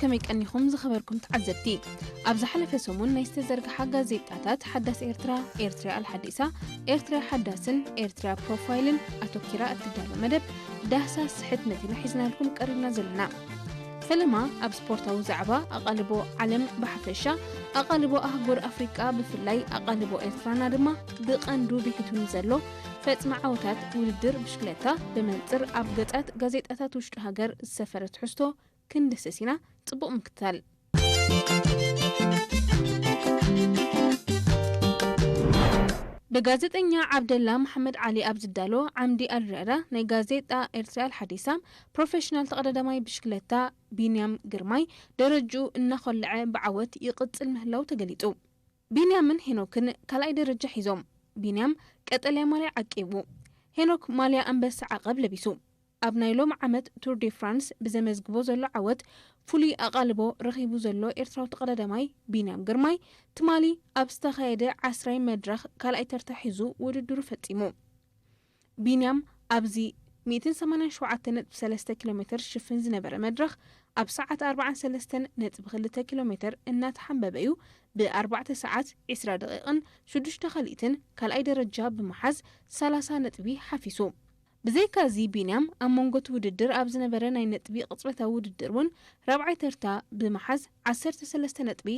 ከመይ ቀኒኹም ዝኸበርኩም ተዓዘብቲ? ኣብ ዝሓለፈ ሰሙን ናይ ዝተዘርግሓ ጋዜጣታት ሓዳስ ኤርትራ፣ ኤርትራ ኣልሓዲሳ፣ ኤርትራ ሓዳስን ኤርትራ ፕሮፋይልን ኣተኪራ እትዳሎ መደብ ዳህሳስ ስሕት መቲና ሒዝናልኩም ቀሪብና ዘለና። ፈለማ ኣብ ስፖርታዊ ዛዕባ ኣቓልቦ ዓለም ብሓፈሻ፣ ኣቓልቦ ኣህጉር ኣፍሪቃ ብፍላይ ኣቓልቦ ኤርትራና ድማ ብቐንዱ ብሒቱ ንዘሎ ፈጽሚ ዓወታት ውድድር ብሽክለታ ብመንጽር ኣብ ገጻት ጋዜጣታት ውሽጢ ሃገር ዝሰፈረ ትሕዝቶ ክንድህስስ ኢና። ጽቡቕ ምክትታል። ብጋዜጠኛ ዓብደላ መሓመድ ዓሊ ኣብ ዝዳሎ ዓምዲ ኣልርያዳ ናይ ጋዜጣ ኤርትራ ኣልሓዲሳ፣ ፕሮፌሽናል ተቐዳዳማይ ብሽክለታ ቢንያም ግርማይ ደረጅኡ እናኾለዐ ብዓወት ይቕጽል ምህላው ተገሊጹ። ቢንያምን ሄኖክን ካልኣይ ደረጃ ሒዞም። ቢንያም ቀጠልያ ማልያ ዓቂቡ። ሄኖክ ማልያ ኣንበሳ ዓቐብ ለቢሱ። ኣብ ናይ ሎም ዓመት ቱር ዴ ፍራንስ ብዘመዝግቦ ዘሎ ዓወት ፍሉይ ኣቓልቦ ረኺቡ ዘሎ ኤርትራዊ ተቐዳዳማይ ቢንያም ግርማይ ትማሊ ኣብ ዝተኻየደ ዓስራይ መድረኽ ካልኣይ ተርታ ሒዙ ውድድሩ ፈጺሙ። ቢንያም ኣብዚ ሚእትን ሰማንያን ሸውዓተን ነጥቢ ሰለስተ ኪሎ ሜትር ዝሽፍን ዝነበረ መድረኽ ኣብ ሰዓት ኣርባዓን ሰለስተን ነጥቢ ክልተ ኪሎ ሜትር እናተሓንበበ እዩ ብ ኣርባዕተ ሰዓት ዕስራ ደቂቕን ሽዱሽተ ካልኢትን ካልኣይ ደረጃ ብምሓዝ ሰላሳ ነጥቢ ሓፊሱ። ብዘይካዚ ቢንያም ኣብ መንጎ እቲ ውድድር ኣብ ዝነበረ ናይ ነጥቢ ቅጽበታዊ ውድድር እውን ራብዓይ ተርታ ብምሓዝ ዓሰርተ ሰለስተ ነጥቢ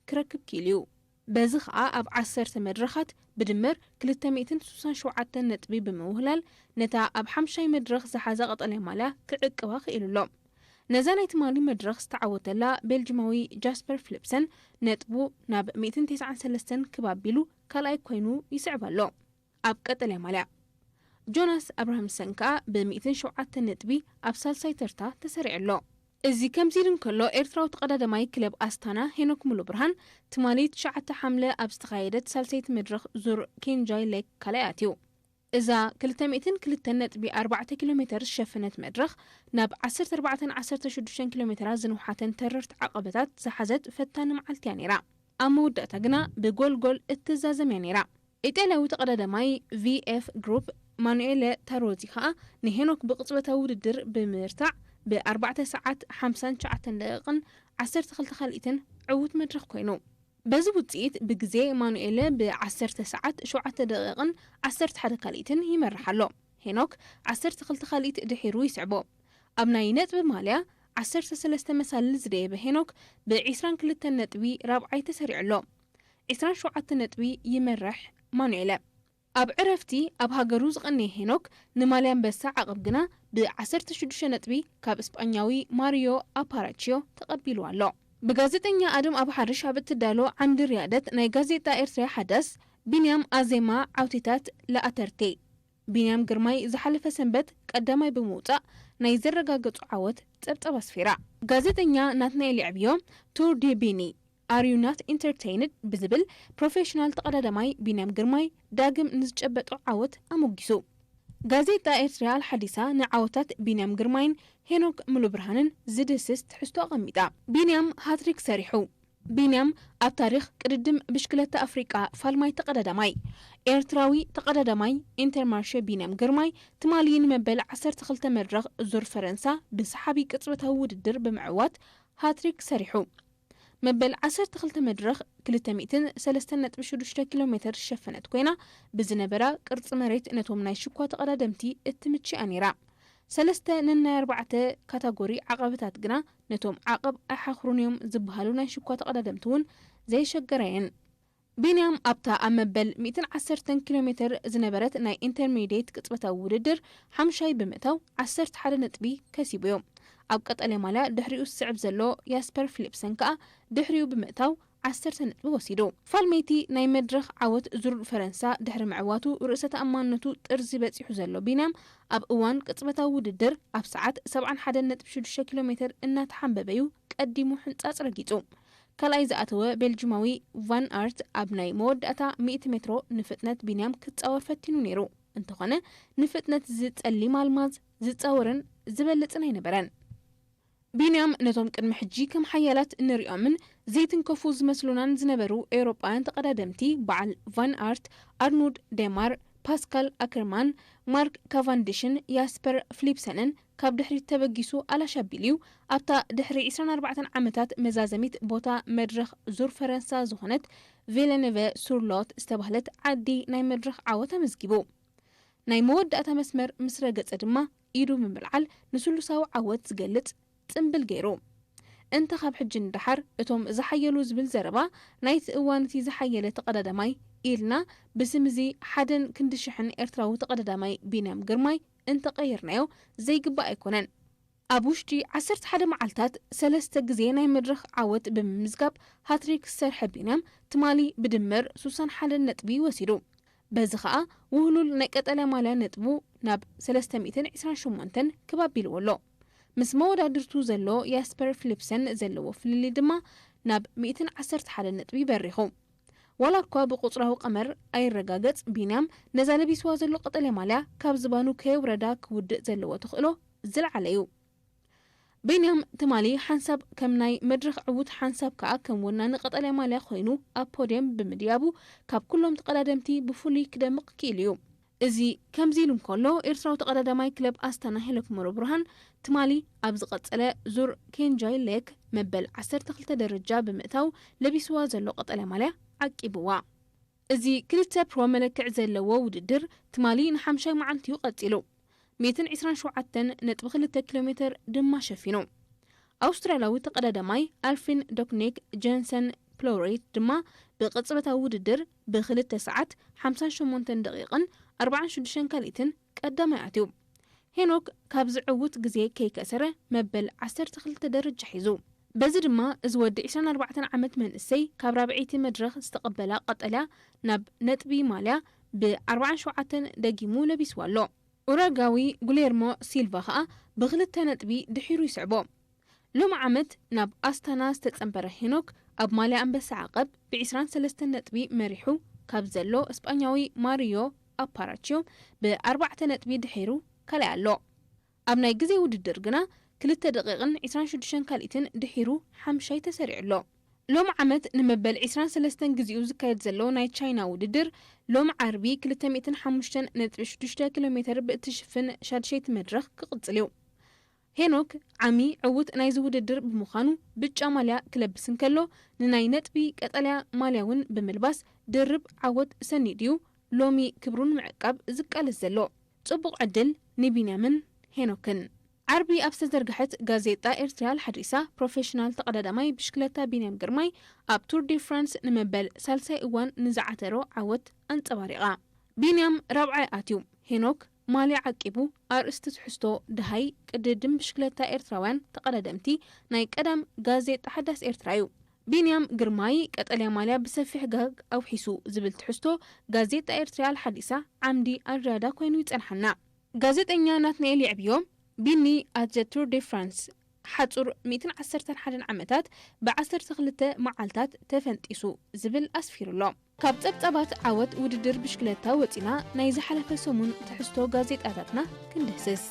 ክረክብ ክኢሉ እዩ። በዚ ኸኣ ኣብ ዓሰርተ መድረኻት ብድምር ክልተ ሚእትን ስሳን ሸውዓተን ነጥቢ ብምውህላል ነታ ኣብ ሓምሻይ መድረኽ ዝሓዛ ቀጠልያ ማልያ ክዕቅባ ክኢሉ ኣሎ። ነዛ ናይ ትማሊ መድረኽ ዝተዓወተላ ቤልጅማዊ ጃስፐር ፍሊፕሰን ነጥቡ ናብ ሚእትን ተስዓን ሰለስተን ክብ ኣቢሉ ካልኣይ ኮይኑ ይስዕብ ኣሎ። ኣብ ቀጠልያ ማልያ ጆናስ ኣብርሃምሰን ከኣ ብ ሚእትን ሸውዓተን ነጥቢ ኣብ ሳልሳይ ተርታ ተሰሪዑ ኣሎ። እዚ ከምዚ ኢሉ እንከሎ፣ ኤርትራዊ ተቐዳዳማይ ክለብ ኣስታና ሄኖክ ሙሉብርሃን ትማሊ ትሽዓተ ሓምለ ኣብ ዝተኻየደት ሳልሰይቲ መድረኽ ዙር ኬንጃይ ሌክ ካልኣይ ኣትዩ። እዛ ክልተ ሚእትን ክልተን ነጥቢ ኣርባዕተ ኪሎ ሜተር ዝሸፈነት መድረኽ ናብ ዓሰርተ ኣርባዕተን ዓሰርተ ሽዱሽተን ኪሎ ሜተራት ዝንውሓተን ተረርቲ ዓቐበታት ዝሓዘት ፈታኒ መዓልቲ እያ ነይራ። ኣብ መወዳእታ ግና ብጎልጎል እትዛዘም እያ ነይራ። ኢጣልያዊ ተቐዳዳማይ ቪ ኤፍ ግሩፕ ማኑኤለ ታሮዚ ከኣ ንሄኖክ ብቕጽበታዊ ውድድር ብምርታዕ ብ ኣርባዕተ ሰዓት ሓምሳን ትሽዓተን ደቂቕን ዓሰርተ ክልተ ካልኢትን ዕዉት መድረኽ ኮይኑ። በዚ ውጽኢት ብግዜ ማኑኤለ ብ ዓሰርተ ሰዓት ሸውዓተ ደቂቕን ዓሰርተ ሓደ ካልኢትን ይመርሕ ኣሎ። ሄኖክ ዓሰርተ ክልተ ካልኢት ድሒሩ ይስዕቦ። ኣብ ናይ ነጥቢ ማልያ ዓሰርተ ሰለስተ መሳልል ዝደየበ ሄኖክ ብ ዕስራን ክልተን ነጥቢ ራብዓይ ተሰሪዑ ኣሎ። ዕስራን ሸውዓተን ነጥቢ ይመርሕ ማኑኤለ። ኣብ ዕረፍቲ ኣብ ሃገሩ ዝቐነየ ሄኖክ ንማልያ ኣንበሳ ዓቐብ ግና ብ ዓሰርተ ሽዱሽተ ነጥቢ ካብ እስጳኛዊ ማሪዮ ኣፓራቺዮ ተቐቢልዋ ኣሎ። ብጋዜጠኛ ኣደም ኣብሓርሽ ኣብ እትዳሎ ዓምዲ ርያደት ናይ ጋዜጣ ኤርትራ ሓዳስ፣ ቢንያም ኣዜማ ዓውቴታት ለኣተርቴ። ቢንያም ግርማይ ዝሓለፈ ሰንበት ቀዳማይ ብምውጻእ ናይ ዘረጋገጹ ዓወት ጸብጸብ ኣስፊራ። ጋዜጠኛ ናትናኤል የዕብዮ ቱር ዲ ቢኒ፣ Are you not entertained? ብዝብል ፕሮፌሽናል ተቐዳዳማይ ቢንያም ግርማይ ዳግም ንዝጨበጦ ዓወት ኣሞጊሱ። ጋዜጣ ኤርትራ ኣልሓዲሳ ንዓወታት ቢንያም ግርማይን ሄኖክ ሙሉብርሃንን ዝድህስስ ትሕዝቶ ኣቐሚጣ። ቢንያም ሃትሪክ ሰሪሑ። ቢንያም ኣብ ታሪኽ ቅድድም ብሽክለታ ኣፍሪቃ ፋልማይ ተቐዳዳማይ። ኤርትራዊ ተቐዳዳማይ ኢንተርማርሸ ቢንያም ግርማይ ትማሊ ንመበል ዓሰርተ ክልተ መድረኽ ዙር ፈረንሳ ብሰሓቢ ቅጽበታዊ ውድድር ብምዕዋት ሃትሪክ ሰሪሑ። መበል ዓሰርተ ክልተ መድረኽ ክልተ ሚእትን ሰለስተን ነጥቢ ሽዱሽተ ኪሎ ሜተር ዝሸፈነት ኮይና፣ ብዝነበራ ቅርጺ መሬት ነቶም ናይ ሽኳ ተቐዳደምቲ እትምችእ እያ ነይራ። ሰለስተ ነናይ ኣርባዕተ ካታጎሪ ዓቐብታት ግና ነቶም ዓቐብ ኣይሓኽሩን እዮም ዝበሃሉ ናይ ሽኳ ተቐዳደምቲ እውን ዘየሸገራ እየን። ቢንያም ኣብታ ኣብ መበል ሚእትን ዓሰርተን ኪሎ ሜተር ዝነበረት ናይ ኢንተርሚዲየት ቅጽበታዊ ውድድር ሓምሻይ ብምእታው ዓሰርተ ሓደ ነጥቢ ከሲቡ እዩ። ኣብ ቀጠልያ ማልያ ድሕሪኡ ዝስዕብ ዘሎ ያስፐር ፊሊፕሰን ከኣ ድሕሪኡ ብምእታው ዓሰርተ ነጥቢ ወሲዱ። ፋልሜቲ ናይ መድረኽ ዓወት ዙር ፈረንሳ ድሕሪ ምዕዋቱ ርእሰ ተኣማንነቱ ጥርዚ በጺሑ ዘሎ ቢንያም ኣብ እዋን ቅጽበታዊ ውድድር ኣብ ሰዓት ሰብዓን ሓደን ነጥቢ ሽዱሽተ ኪሎ ሜተር እናተሓንበበ እዩ ቀዲሙ ሕንጻጽ ረጊጹ። ካልኣይ ዝኣተወ ቤልጂማዊ ቫን ኣርት ኣብ ናይ መወዳእታ ሚእቲ ሜትሮ ንፍጥነት ቢንያም ክጻወር ፈቲኑ ነይሩ። እንተኾነ ንፍጥነት እዚ ጸሊም ኣልማዝ ዝጻወርን ዝበልጽን ኣይነበረን። ቢንያም ነቶም ቅድሚ ሕጂ ከም ሓያላት እንሪኦምን ዘይትንከፉ ዝመስሉናን ዝነበሩ ኤውሮጳውያን ተቐዳደምቲ በዓል ቫን ኣርት፣ ኣርኑድ ዴማር፣ ፓስካል ኣከርማን ማርክ ካቫንዲሽን ያስፐር ፊሊፕሰንን ካብ ድሕሪት ተበጊሱ ኣላሽ ኣቢሉ'ዩ ኣብታ ድሕሪ ዕስራን ኣርባዕተን ዓመታት መዛዘሚት ቦታ መድረኽ ዙር ፈረንሳ ዝኾነት ቬለነቨ ሱር ሎት ዝተባህለት ዓዲ ናይ መድረኽ ዓወት ኣመዝጊቡ። ናይ መወዳእታ መስመር ምስ ረገጸ ድማ ኢዱ ብምልዓል ንስሉሳዊ ዓወት ዝገልጽ ጽምብል ገይሩ። እንተ ካብ ሕጂ ንደሓር እቶም ዝሓየሉ ዝብል ዘረባ ናይቲ እዋን እቲ ዝሓየለ ተቐዳዳማይ ኢልና ብስም እዚ ሓደን ክንዲ ሽሕን ኤርትራዊ ተቐዳዳማይ ቢንያም ግርማይ እንተቐየርናዮ ዘይግባእ ኣይኮነን። ኣብ ውሽጢ ዓሰርተ ሓደ መዓልታት ሰለስተ ግዜ ናይ መድረኽ ዓወት ብምምዝጋብ ሃትሪክ ዝሰርሐ ቢንያም ትማሊ ብድምር ሱሳን ሓደን ነጥቢ ወሲዱ። በዚ ኸኣ ውህሉል ናይ ቀጠልያ ማልያ ነጥቡ ናብ ሰለስተ ሚእትን ዕስራን ሸሞንተን ክብ ኣቢልዎ ኣሎ። ምስ መወዳድርቱ ዘሎ ያስፐር ፊሊፕሰን ዘለዎ ፍልልይ ድማ ናብ ሚእትን ዓሰርተ ሓደን ነጥቢ በሪኹ። ዋላ እኳ ብቁጽራዊ ቀመር ኣይረጋገጽ፣ ቢንያም ነዛ ለቢስዋ ዘሎ ቀጠልያ ማልያ ካብ ዝባኑ ከየውረዳ ክውድእ ዘለዎ ተኽእሎ ዝለዓለ እዩ። ቢንያም ትማሊ ሓንሳብ ከም ናይ መድረኽ ዕዉት ሓንሳብ ከኣ ከም ወናኒ ቀጠልያ ማልያ ኮይኑ ኣብ ፖድየም ብምድያቡ ካብ ኩሎም ተቐዳደምቲ ብፍሉይ ክደምቕ ክኢሉ እዩ። እዚ ከምዚ ኢሉ እንከሎ ኤርትራዊ ተቐዳዳማይ ክለብ ኣስታና ሄኖክ መሮብርሃን ትማሊ ኣብ ዝቐጸለ ዙር ኬንጃይ ሌክ መበል ዓሰርተ ክልተ ደረጃ ብምእታው ለቢስዋ ዘሎ ቀጠልያ ማልያ ዓቂብዋ። እዚ ክልተ ፕሮ መለክዕ ዘለዎ ውድድር ትማሊ ንሓምሻይ መዓልቲ'ዩ ቀጺሉ። ሚእትን ዕስራን ሸውዓተን ነጥቢ ክልተ ኪሎ ሜተር ድማ ሸፊኑ። ኣውስትራልያዊ ተቐዳዳማይ ኣልፍሪን ዶክኒክ ጀንሰን ፕሎሬት ድማ ብቅጽበታዊ ውድድር ብክልተ ሰዓት ሓምሳን ሸሞንተን ደቂቕን ኣርባዓን ሽዱሽተን ካልኢትን ቀዳማይ ኣትዩ። ሄኖክ ካብዚ ዕዉት ግዜ ከይከሰረ መበል ዓሰርተ ክልተ ደረጃ ሒዙ። በዚ ድማ እዚ ወዲ ዕስራን ኣርባዕተን ዓመት መንእሰይ ካብ ራብዐይቲ መድረኽ ዝተቐበላ ቀጠልያ ናብ ነጥቢ ማልያ ብኣርባዓን ሸውዓተን ደጊሙ ለቢስዋ ኣሎ። ኡራጋዊ ጉሌርሞ ሲልቫ ኸኣ ብክልተ ነጥቢ ድሒሩ ይስዕቦ። ሎሚ ዓመት ናብ ኣስታና ዝተጸንበረ ሄኖክ ኣብ ማልያ ኣንበሳ ዓቐብ ብዕስራን ሰለስተን ነጥቢ መሪሑ ካብ ዘሎ እስጳኛዊ ማሪዮ ኣፓራቺዮ ብኣርባዕተ ነጥቢ ድሒሩ ካልኣይ ኣሎ። ኣብ ናይ ግዜ ውድድር ግና ክልተ ደቂቕን ዕስራን ሽዱሽተን ካልኢትን ድሒሩ ሓምሻይ ተሰሪዑ ኣሎ። ሎሚ ዓመት ንመበል ዕስራን ሰለስተን ግዜኡ ዝካየድ ዘሎ ናይ ቻይና ውድድር ሎሚ ዓርቢ ክልተ ሚእትን ሓሙሽተን ነጥቢ ሽዱሽተ ኪሎ ሜተር ብእትሽፍን ሻድሸይቲ መድረኽ ክቕጽል እዩ። ሄኖክ ዓሚ ዕዉት ናይዚ ውድድር ብምዃኑ ብጫ ማልያ ክለብስ እንከሎ ንናይ ነጥቢ ቀጠልያ ማልያ እውን ብምልባስ ድርብ ዓወት ሰኒዱ'ዩ ሎሚ ክብሩ ንምዕቃብ ዝቃለስ ዘሎ። ጽቡቕ ዕድል ንቢንያምን ሄኖክን። ዓርቢ ኣብ ዝተዘርግሐት ጋዜጣ ኤርትርያ ኣልሓዲሳ ፕሮፌሽናል ተቐዳዳማይ ብሽክለታ ቢንያም ግርማይ ኣብ ቱር ዲ ፍራንስ ንመበል ሳልሳይ እዋን ንዝዓተሮ ዓወት ኣንጸባሪቓ። ቢንያም ራብዓይ ኣትዩ። ሄኖክ ማልያ ዓቂቡ ኣርእስቲ ትሕዝቶ ደሃይ ቅድድም ብሽክለታ ኤርትራውያን ተቐዳደምቲ ናይ ቀዳም ጋዜጣ ሓዳስ ኤርትራ እዩ። ቢንያም ግርማይ ቀጠልያ ማልያ ብሰፊሕ ጋግ ኣውሒሱ ዝብል ትሕዝቶ ጋዜጣ ኤርትርያ ኣልሓዲሳ ዓምዲ ኣድራዳ ኮይኑ ይጸንሓና። ጋዜጠኛ ናትናኤል የዕብዮ ቢኒ ኣት ዘ ቱር ዴ ፍራንስ ሓጹር ሚእትን ዓሰርተን ሓደን ዓመታት ብዓሰርተ ክልተ መዓልታት ተፈንጢሱ ዝብል ኣስፊሩ ኣሎ። ካብ ጸብጻባት ዓወት ውድድር ብሽክለታ ወጺና ናይ ዝሓለፈ ሰሙን ትሕዝቶ ጋዜጣታትና ክንድህስስ።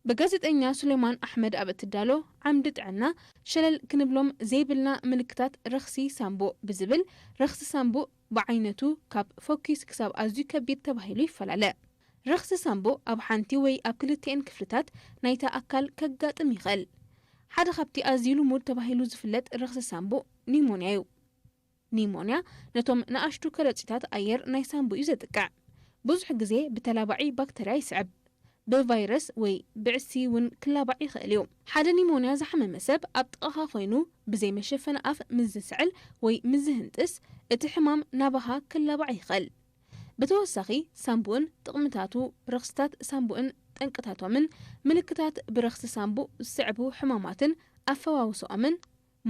ብጋዜጠኛ ሱሌማን ኣሕመድ ኣብ እትዳሎ ዓምዲ ጥዕና ሸለል ክንብሎም ዘይብልና ምልክታት ረኽሲ ሳምቡእ ብዝብል ረኽሲ ሳምቡእ ብዓይነቱ ካብ ፈኲስ ክሳብ ኣዝዩ ከቢድ ተባሂሉ ይፈላለ። ረኽሲ ሳምቡእ ኣብ ሓንቲ ወይ ኣብ ክልቲኤን ክፍልታት ናይታ ኣካል ከጋጥም ይኽእል። ሓደ ካብቲ ኣዝዩ ልሙድ ተባሂሉ ዝፍለጥ ረኽሲ ሳምቡእ ኒሞንያ እዩ። ኒሞንያ ነቶም ንኣሽቱ ከረጺታት ኣየር ናይ ሳምቡእ እዩ ዘጥቅዕ። ብዙሕ ግዜ ብተላባዒ ባክተርያ ይስዕብ። ብቫይረስ ወይ ብዕሲ እውን ክላባዕ ይኽእል እዩ። ሓደ ኒሞንያ ዝሓመመ ሰብ ኣብ ጥቓኻ ኮይኑ ብዘይ መሸፈኒ ኣፍ ምስ ዝስዕል ወይ ምስ ዝህንጥስ እቲ ሕማም ናባኻ ክላባዕ ይኽእል። ብተወሳኺ ሳምቡእን ጥቕምታቱ፣ ረኽስታት ሳምቡእን ጠንቅታቶምን ምልክታት ብረኽሲ ሳምቡእ ዝስዕቡ ሕማማትን ኣፈዋውስኦምን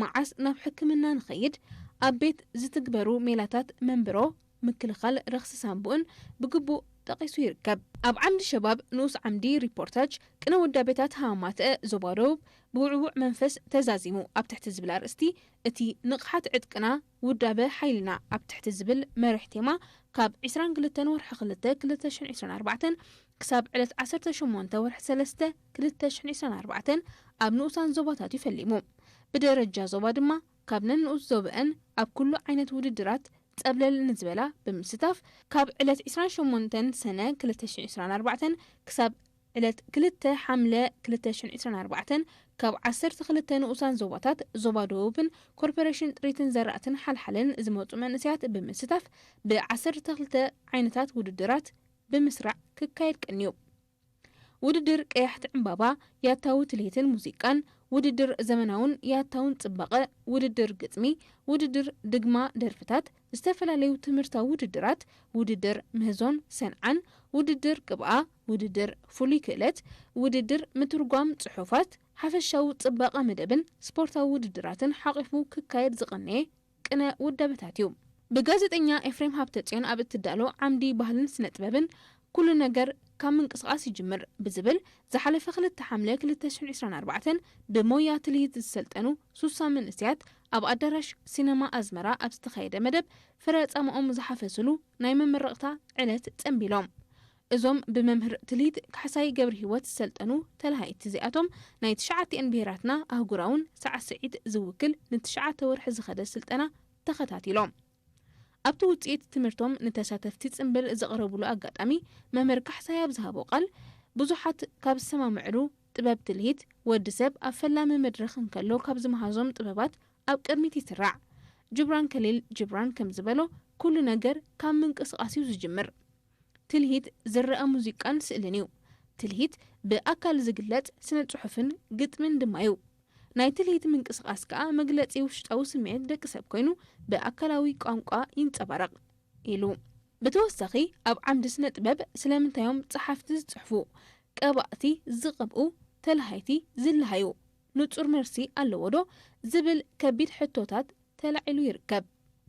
መዓስ ናብ ሕክምና ንኸይድ ኣብ ቤት ዝትግበሩ ሜላታት መንብሮ ምክልኻል ረኽሲ ሳምቡእን ብግቡእ ጠቒሱ ይርከብ። ኣብ ዓምዲ ሸባብ ንኡስ ዓምዲ ሪፖርታጅ ቅነ ውዳቤታት ሃማማተአ ዞባ ደቡብ ብውዕዉዕ መንፈስ ተዛዚሙ ኣብ ትሕቲ ዝብል ኣርእስቲ እቲ ንቕሓት ዕጥቅና ውዳበ ሓይልና ኣብ ትሕቲ ዝብል መርሕ ቴማ ካብ ዕስራን ክልተን ወርሒ ክልተ ክልተ ሽሕን ዕስራን ኣርባዕተን ክሳብ ዕለት ዓሰርተ ሸሞንተ ወርሒ ሰለስተ ክልተ ሽሕን ዕስራን ኣርባዕተን ኣብ ንኡሳን ዞባታት እዩ ፈሊሙ። ብደረጃ ዞባ ድማ ካብ ነንኡስ ዞብአን ኣብ ኩሉ ዓይነት ውድድራት ጸብለል ንዝበላ ብምስታፍ፣ ካብ ዕለት ዕስራን ሸሞንተን ሰነ ክልተ ሽሕን ዕስራን ኣርባዕተን ክሳብ ዕለት ክልተ ሓምለ ክልተ ሽሕን ዕስራን ኣርባዕተን ካብ ዓሰርተ ክልተ ንኡሳን ዞባታት፣ ዞባ ደቡብን ኮርፖሬሽን ጥሪትን ዘራእትን ሓልሓልን ዝመጹ መንእሰያት ብምስታፍ፣ ብ ዓሰርተ ክልተ ዓይነታት ውድድራት ብምስራዕ ክካየድ ቀንዩ። ውድድር ቀያሕቲ ዕምባባ፣ ያታዊ ትልሂትን ሙዚቃን፣ ውድድር ዘመናውን ያታውን ጽባቐ፣ ውድድር ግጥሚ፣ ውድድር ድግማ ደርፍታት፣ ዝተፈላለዩ ትምህርታዊ ውድድራት፣ ውድድር ምህዞን ሰንዓን፣ ውድድር ቅብኣ፣ ውድድር ፍሉይ ክእለት፣ ውድድር ምትርጓም ጽሑፋት፣ ሓፈሻዊ ጽባቐ መደብን ስፖርታዊ ውድድራትን ሓቒፉ ክካየድ ዝቐነየ ቅነ ውዳበታት እዩ። ብጋዜጠኛ ኤፍሬም ሃብተጽዮን ኣብ እትዳሎ ዓምዲ ባህልን ስነ ጥበብን፣ ኩሉ ነገር ካብ ምንቅስቓስ ይጅምር ብዝብል፣ ዝሓለፈ ክልተ ሓምለ ክልተ ሽሕን ዕስራን ኣርባዕተን ብሞያ ትልሂት ዝሰልጠኑ ሱሳ መንእሰያት ኣብ ኣዳራሽ ሲነማ ኣዝመራ ኣብ ዝተኻየደ መደብ፣ ፍረ ጻምኦም ዝሓፈስሉ ናይ መመረቕታ ዕለት ጸንቢሎም። እዞም ብመምህር ትልሂት ካሕሳይ ገብረሂወት ዝሰልጠኑ ተለሃይቲ እዚኣቶም፣ ናይ ትሽዓቲኤን ብሄራትና ኣህጉራውን ሳዕስዒት ዝውክል ንትሽዓተ ወርሒ ዝኸደ ስልጠና ተኸታቲሎም። ኣብቲ ውጽኢት ትምህርቶም ንተሳተፍቲ ጽምብል ዘቕረብሉ ኣጋጣሚ፣ መምህር ካሕሳይ ኣብ ዝሃቦ ቃል፣ ብዙሓት ካብ ዝሰማምዕሉ ጥበብ ትልሂት፣ ወዲ ሰብ ኣብ ፈላሚ መድረኽ እንከሎ ካብ ዝመሃዞም ጥበባት ኣብ ቅድሚት ይስራዕ። ጅብራን ከሊል ጅብራን ከም ዝበሎ፣ ኩሉ ነገር ካብ ምንቅስቓስ እዩ ዝጅምር። ትልሂት ዝረኣ ሙዚቃን ስእልን እዩ። ትልሂት ብኣካል ዝግለጽ ስነ ጽሑፍን ግጥምን ድማ እዩ። ናይ ትልሂት ምንቅስቓስ ከኣ መግለጺ ውሽጣዊ ስምዒት ደቂ ሰብ ኮይኑ፣ ብኣካላዊ ቋንቋ ይንጸባረቕ ኢሉ። ብተወሳኺ፣ ኣብ ዓምዲ ስነ ጥበብ ስለምንታዮም ጸሓፍቲ ዝጽሕፉ፣ ቀባእቲ ዝቐብኡ፣ ተለሃይቲ ዝለሃዩ፣ ንጹር መልሲ ኣለዎ ዶ ዝብል ከቢድ ሕቶታት ተላዒሉ ይርከብ።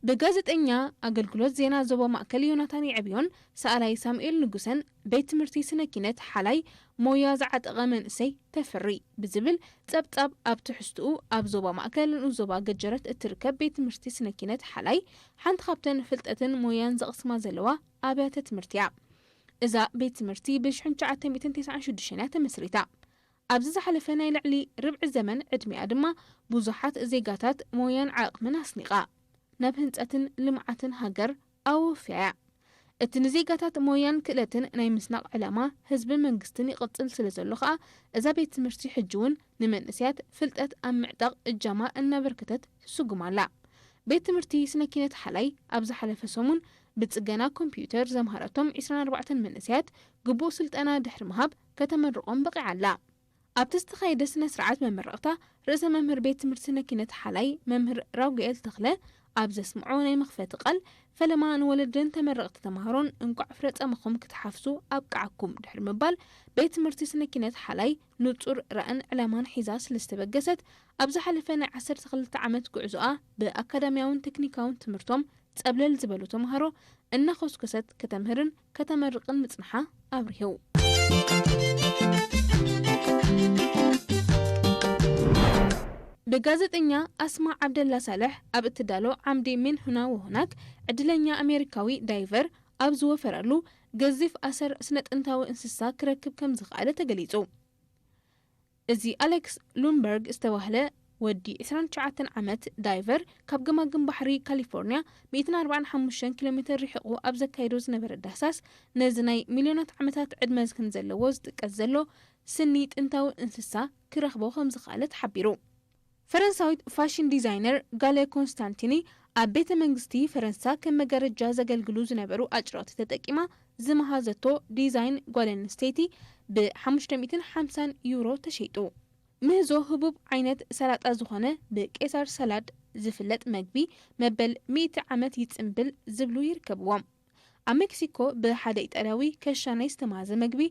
ብጋዜጠኛ ኣገልግሎት ዜና ዞባ ማእከል ዮናታን የዕብዮን ሰኣላይ ሳሙኤል ንጉሰን ቤት ትምህርቲ ስነ ኪነት ሓላይ ሞያ ዝዓጠቐ መንእሰይ ተፍሪ ብዝብል ጸብጻብ ኣብ ትሕዝትኡ፣ ኣብ ዞባ ማእከል ንኡስ ዞባ ገጀረት እትርከብ ቤት ትምህርቲ ስነ ኪነት ሓላይ ሓንቲ ካብተን ፍልጠትን ሞያን ዘቕስማ ዘለዋ ኣብያተ ትምህርቲ እያ። እዛ ቤት ትምህርቲ ብ ሽሕን ትሽዓተ ሚእትን ተስዓን ሽዱሽተን እያ ተመስሪታ። ኣብዚ ዝሓለፈ ናይ ልዕሊ ርብዒ ዘመን ዕድሚኣ ድማ ብዙሓት ዜጋታት ሞያን ዓቕምን ኣስኒቓ፣ ናብ ህንጸትን ልምዓትን ሃገር ኣወፍያ እያ። እቲ ንዜጋታት ሞያን ክእለትን ናይ ምስናቕ ዕላማ ህዝብን መንግስትን ይቕጽል ስለ ዘሎ ከኣ፣ እዛ ቤት ትምህርቲ ሕጂ እውን ንመንእሰያት ፍልጠት ኣብ ምዕጣቕ እጃማ እናበርከተት ትስጉም ኣላ። ቤት ትምህርቲ ስነ ኪነት ሓላይ ኣብ ዝሓለፈ ሰሙን ብጽገና ኮምፒዩተር ዘምሃረቶም ዕስራን ኣርባዕተን መንእሰያት ግቡእ ስልጠና ድሕሪ ምሃብ ከተመርቖም በቒዓ ኣላ። ኣብቲ ዝተኻየደ ስነ ስርዓት መመረቕታ፣ ርእሰ መምህር ቤት ትምህርቲ ስነ ኪነት ሓላይ መምህር ራጉኤል ተኽለ ኣብ ዘስምዖ ናይ መኽፈቲ ቃል፣ ፈለማ ንወለድን ተመረቕቲ ተምሃሮን እንቋዕ ፍረ ጻማኹም ክትሓፍሱ ኣብቅዓኩም ድሕሪ ምባል፣ ቤት ትምህርቲ ስነ ኪነት ሓላይ ንጹር ራእን ዕላማን ሒዛ ስለ ዝተበገሰት፣ ኣብ ዝሓለፈ ናይ ዓሰርተ ክልተ ዓመት ጉዕዞኣ ብኣካዳሚያውን ቴክኒካውን ትምህርቶም ጸብለል ዝበሉ ተምሃሮ እናኾስኮሰት ከተምህርን ከተመርቕን ምጽንሓ ኣብሪሁ። ብጋዜጠኛ ኣስማ ዓብደላ ሳልሕ ኣብ እትዳሎ ዓምዲ ሜን ሁና ወሁናክ፣ ዕድለኛ ኣሜሪካዊ ዳይቨር ኣብ ዝወፈረሉ፣ ገዚፍ ኣሰር ስነ ጥንታዊ እንስሳ ክረክብ ከም ዝኸኣለ ተገሊጹ። እዚ ኣሌክስ ሉምበርግ ዝተባህለ ወዲ ዕስራን ትሽዓተን ዓመት ዳይቨር፣ ካብ ገማግም ባሕሪ ካሊፎርኒያ ሚእትን ኣርባዓን ሓሙሽተን ኪሎ ሜተር ርሒቑ ኣብ ዘካየዶ ዝነበረ ዳህሳስ፣ ነዚ ናይ ሚልዮናት ዓመታት ዕድመ ከም ዘለዎ ዝጥቀስ ዘሎ ስኒ ጥንታዊ እንስሳ ክረኽቦ ከም ዝኸኣለ ተሓቢሩ። ፈረንሳዊት ፋሽን ዲዛይነር ጋለ ኮንስታንቲኒ፣ ኣብ ቤተ መንግስቲ ፈረንሳ ከም መጋረጃ ዘገልግሉ ዝነበሩ ኣጭርቕቲ ተጠቂማ ዝመሃዘቶ ዲዛይን ጓል ኣንስተይቲ፣ ብ ሓሙሽተ ሚእትን ሓምሳን ዩሮ ተሸይጡ። ምህዞ ህቡብ ዓይነት ሰላጣ ዝኾነ ብቄሳር ሳላድ ዝፍለጥ መግቢ፣ መበል ሚእቲ ዓመት ይጽንብል ዝብሉ ይርከብዎም። ኣብ ሜክሲኮ ብሓደ ኢጣልያዊ ከሻናይ ዝተማህዘ መግቢ፣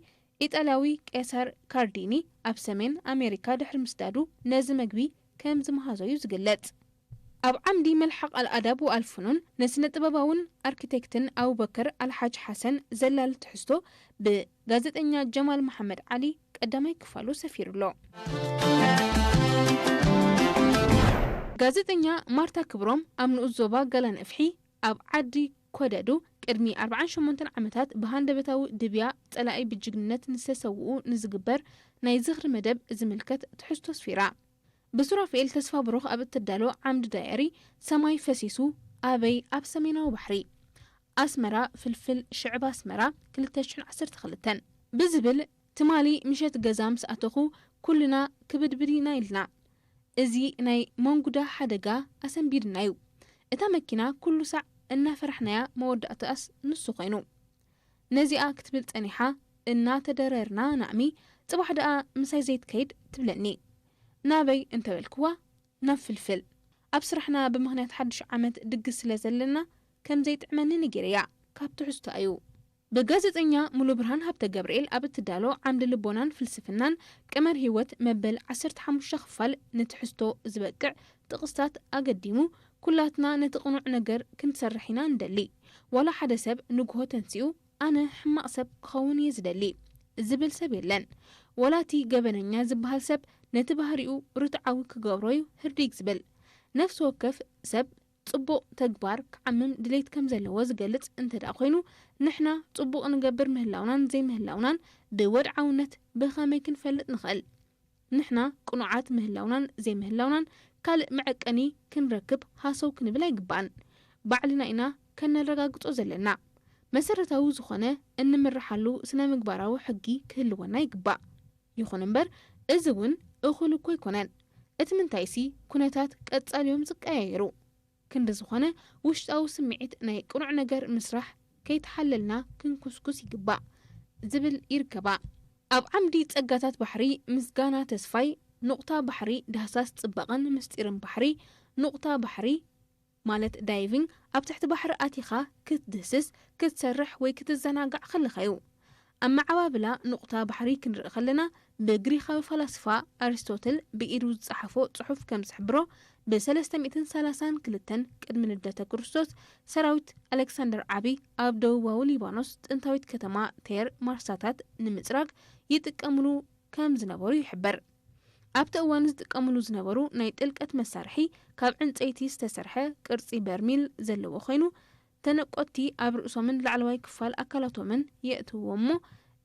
ኢጣልያዊ ቄሳር ካርዲኒ፣ ኣብ ሰሜን ኣሜሪካ ድሕሪ ምስዳዱ፣ ነዚ መግቢ ከም ዝመሃዞ እዩ ዝግለጽ። ኣብ ዓምዲ መልሓቕ ኣልኣዳብ ወኣልፍኑን፣ ንስነ ጥበባውን ኣርኪቴክትን ኣቡበከር ኣልሓጅ ሓሰን ዘላሊ ትሕዝቶ፣ ብጋዜጠኛ ጀማል መሓመድ ዓሊ ቀዳማይ ክፋሉ ሰፊሩ ኣሎ። ጋዜጠኛ ማርታ ክብሮም ኣብ ንኡስ ዞባ ጋላነፍሒ ኣብ ዓዲ ኮደዱ ቅድሚ ኣርባዓን ሸሞንተን ዓመታት ብሃንደበታዊ ድብያ ጸላኢ ብጅግንነት ንዝተሰውኡ ንዝግበር ናይ ዝኽሪ መደብ ዝምልከት ትሕዝቶ ኣስፊራ። ብሱራፌል ተስፋ ብሩኽ ኣብ እትዳሎ ዓምዲ ዳየሪ፣ ሰማይ ፈሲሱ ኣበይ? ኣብ ሰሜናዊ ባሕሪ። ኣስመራ ፍልፍል ሽዕብ ኣስመራ ክልተ ሽሕን ዓሰርተ ክልተን ብዝብል ትማሊ ምሸት ገዛ ምስ ኣተኹ ኩልና ክብድብድ ኢና ኢልና። እዚ ናይ መንጉዳ ሓደጋ ኣሰንቢድና እዩ። እታ መኪና ኩሉ ሳዕ እናፈራሕናያ መወዳእታኣስ ንሱ ኮይኑ። ነዚኣ ክትብል ጸኒሓ እናተደረርና ናእሚ ጽባሕ ደኣ ምሳይ ዘይትከይድ ትብለኒ። ናበይ እንተበልክዋ ናብ ፍልፍል። ኣብ ስራሕና ብምኽንያት ሓድሽ ዓመት ድግስ ስለ ዘለና ከም ዘይጥዕመኒ ነጊረያ። ካብ ትሕዝቶ እዩ። ብጋዜጠኛ ሙሉ ብርሃን ሃብተ ገብርኤል ኣብ እትዳሎ ዓምዲ ልቦናን ፍልስፍናን ቀመር ህይወት መበል ዓሰርተ ሓሙሽተ ክፋል ንትሕዝቶ ዝበቅዕ ጥቕስታት ኣገዲሙ ኩላትና ነቲ ቅኑዕ ነገር ክንሰርሕ ኢና እንደሊ። ዋላ ሓደ ሰብ ንግሆ ተንሲኡ ኣነ ሕማቕ ሰብ ክኸውን እየ ዝደሊ ዝብል ሰብ የለን። ዋላ እቲ ገበነኛ ዝበሃል ሰብ ነቲ ባህሪኡ ርትዓዊ ክገብሮ እዩ ህርዲግ ዝብል። ነፍሲ ወከፍ ሰብ ጽቡቕ ተግባር ክዓምም ድሌት ከም ዘለዎ ዝገልጽ እንተ ደኣ ኮይኑ፣ ንሕና ጽቡቕ ንገብር ምህላውናን ዘይምህላውናን ብወድዓውነት ብኸመይ ክንፈልጥ ንኽእል? ንሕና ቅኑዓት ምህላውናን ዘይምህላውናን ካልእ መዐቀኒ ክንረክብ ሃሰው ክንብል ኣይግባእን። ባዕልና ኢና ከነረጋግጾ ዘለና። መሰረታዊ ዝኾነ እንምርሓሉ ስነ ምግባራዊ ሕጊ ክህልወና ይግባእ። ይኹን እምበር፣ እዚ እውን እኹል እኮ ኣይኮነን። እቲ ምንታይሲ፣ ኩነታት ቀጻሊ እዮም ዝቀያየሩ። ክንዲ ዝኾነ፣ ውሽጣዊ ስምዒት ናይ ቅኑዕ ነገር ምስራሕ ከይተሓለልና ክንኩስኩስ ይግባእ ዝብል ይርከባ። ኣብ ዓምዲ ጸጋታት ባሕሪ ምስጋና ተስፋይ፣ ኑቕታ ባሕሪ ዳህሳስ ጽባቐን ምስጢርን ባሕሪ፣ ኑቕታ ባሕሪ ማለት ዳይቪንግ ኣብ ትሕቲ ባሕሪ ኣቲኻ ክትድህስስ፣ ክትሰርሕ ወይ ክትዘናጋዕ ከለኻ እዩ። ኣመዓባብላ ኑቕታ ባሕሪ ክንርኢ ከለና፣ ብግሪኻዊ ፈላስፋ ኣሪስቶትል ብኢዱ ዝጸሓፎ ጽሑፍ ከም ዝሕብሮ፣ ብ ሰለስተ ሚእትን ሰላሳን ክልተን ቅድሚ ልደተ ክርስቶስ ሰራዊት ኣሌክሳንደር ዓቢ ኣብ ደቡባዊ ሊባኖስ ጥንታዊት ከተማ ቴር ማርሳታት ንምጽራግ ይጥቀምሉ ከም ዝነበሩ ይሕበር። ኣብቲ እዋን ዝጥቀምሉ ዝነበሩ ናይ ጥልቀት መሳርሒ ካብ ዕንጸይቲ ዝተሰርሐ ቅርጺ በርሚል ዘለዎ ኮይኑ፣ ተነቆትቲ ኣብ ርእሶምን ላዕለዋይ ክፋል ኣካላቶምን የእትውዎ እሞ፣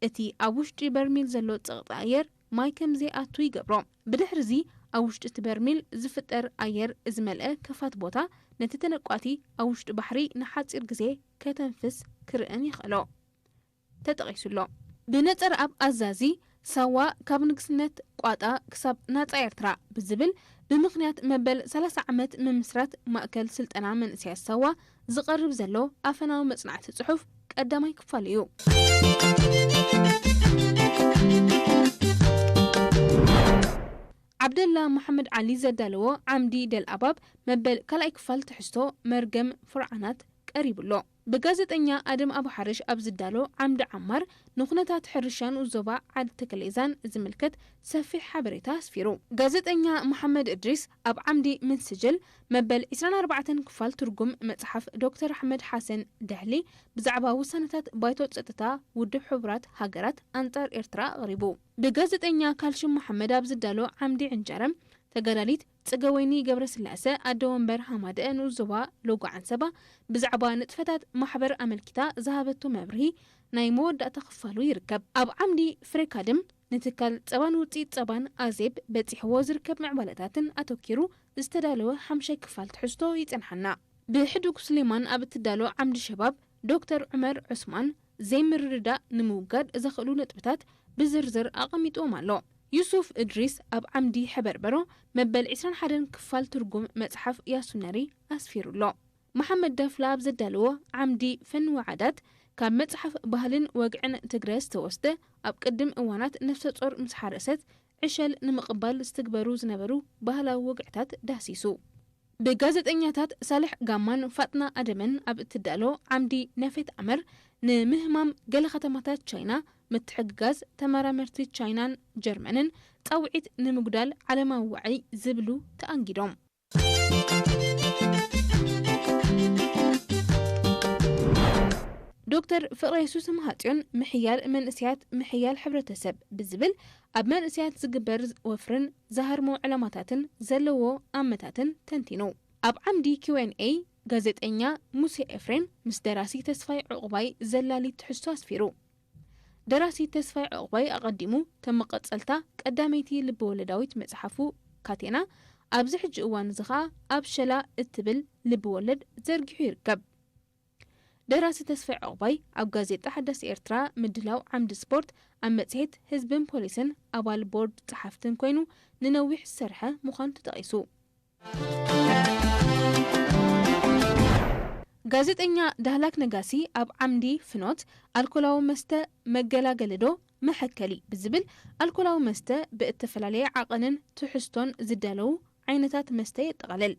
እቲ ኣብ ውሽጢ በርሚል ዘሎ ጸቕጢ ኣየር ማይ ከም ዘይኣቱ ይገብሮ። ብድሕርዚ ኣብ ውሽጢ እቲ በርሚል ዝፍጠር ኣየር ዝመልአ ከፋት ቦታ ነቲ ተነቋቲ ኣብ ውሽጢ ባሕሪ ንሓጺር ግዜ ከተንፍስ ክርእን የኽእሎ። ተጠቒሱ ኣሎ። ብነጸረኣብ ኣዛዚ ሳዋ ካብ ንግስነት ቋጣ ክሳብ ናጻ ኤርትራ ብዝብል ብምኽንያት መበል ሰላሳ ዓመት ምምስራት ማእከል ስልጠና መንእሰያት ሳዋ ዝቐርብ ዘሎ ኣፈናዊ መጽናዕቲ ጽሑፍ ቀዳማይ ክፋል እዩ። ዓብደላ መሓመድ ዓሊ ዘዳለዎ ዓምዲ ደልኣባብ መበል ካልኣይ ክፋል ትሕዝቶ መርገም ፍርዓናት ቀሪቡ ኣሎ። ብጋዜጠኛ ኣደም ኣቡሓርሽ ኣብ ዝዳሎ ዓምዲ ዓማር ንኩነታት ሕርሻ ንኡስ ዞባ ዓዲ ተከሌዛን ዝምልከት ሰፊሕ ሓበሬታ ኣስፊሩ። ጋዜጠኛ መሓመድ እድሪስ ኣብ ዓምዲ ምን ስጅል መበል ዕስራን ኣርባዕተን ክፋል ትርጉም መጽሓፍ ዶክተር ኣሕመድ ሓሰን ደህሊ ብዛዕባ ውሳነታት ባይቶ ጸጥታ ውድብ ሕቡራት ሃገራት ኣንጻር ኤርትራ ኣቕሪቡ። ብጋዜጠኛ ካልሽም መሓመድ ኣብ ዝዳሎ ዓምዲ ዕንጨረም ተጋዳሊት ጽገወይኒ ገብረስላሰ ኣደ ወንበር ሃማደአ ንኡስ ዞባ ሎጎ ዓንሰባ ብዛዕባ ንጥፈታት ማሕበር ኣመልኪታ ዝሃበቶ መብርሂ ናይ መወዳእታ ክፋሉ ይርከብ። ኣብ ዓምዲ ፍሬካድም ንትካል ጸባን ውጽኢት ጸባን ኣዜብ በጺሕዎ ዝርከብ ምዕባለታትን ኣተኪሩ ዝተዳለወ ሓምሻይ ክፋል ትሕዝቶ ይጸንሓና። ብሕዱግ ሱሌማን ኣብ እትዳሎ ዓምዲ ሸባብ ዶክተር ዑመር ዑስማን ዘይምርድዳእ ንምውጋድ ዘኽእሉ ነጥብታት ብዝርዝር ኣቐሚጥዎም ኣሎ። ዩሱፍ እድሪስ ኣብ ዓምዲ ሕበርበሮ መበል ዕስራን ሓደን ክፋል ትርጉም መጽሓፍ ያሱነሪ ኣስፊሩ ኣሎ። መሓመድ ዳፍላ ኣብ ዘዳለዎ ዓምዲ ፈንዊ ዓዳት ካብ መጽሓፍ ባህልን ወግዕን ትግረ ዝተወስደ ኣብ ቅድም እዋናት ነፍሰ ጾር ምስ ሓረሰት ዕሸል ንምቕባል ዝትግበሩ ዝነበሩ ባህላዊ ወግዕታት ዳህሲሱ። ብጋዜጠኛታት ሳልሕ ጋማን ፋጥና ኣደመን ኣብ እትዳሎ ዓምዲ ነፌት ኣመር ንምህማም ገለ ከተማታት ቻይና ምትሕግጋዝ ተመራመርቲ ቻይናን ጀርመንን ጻውዒት ንምጉዳል ዓለማዊ ዋዒ ዝብሉ ተኣንጊዶም። ዶክተር ፍቕረ የሱስ መሃጽዮን ምሕያል መንእስያት ምሕያል ሕብረተሰብ ብዝብል ኣብ መንእስያት ዝግበር ወፍርን ዝሃርሞ ዕላማታትን ዘለዎ ኣመታትን ተንቲኑ። ኣብ ዓምዲ ኪው ኤን ኤ ጋዜጠኛ ሙሴ ኤፍሬም ምስ ደራሲ ተስፋይ ዑቕባይ ዘላሊ ትሕዝቶ ኣስፊሩ። ደራሲ ተስፋይ ዑቕባይ ኣቐዲሙ ከም መቐጸልታ ቀዳመይቲ ልብወለዳዊት መጽሓፉ ካቴና ኣብዚ ሕጂ እዋን እዚ ኸኣ ኣብ ሸላ እትብል ልቢ ወለድ ዘርጊሑ ይርከብ። ደራሲ ተስፋይ ዑቕባይ ኣብ ጋዜጣ ሓዳስ ኤርትራ ምድላው ዓምዲ ስፖርት ኣብ መጽሔት ህዝብን ፖሊስን ኣባል ቦርድ ጸሓፍትን ኮይኑ ንነዊሕ ዝሰርሐ ምዃኑ ተጠቒሱ። ጋዜጠኛ ዳህላክ ነጋሲ ኣብ ዓምዲ ፍኖት ኣልኮላዊ መስተ መገላገሊ ዶ መሐከሊ ብዝብል ኣልኮላዊ መስተ ብእተፈላለየ ዓቐንን ትሕዝቶን ዝዳለዉ ዓይነታት መስተ የጠቓልል።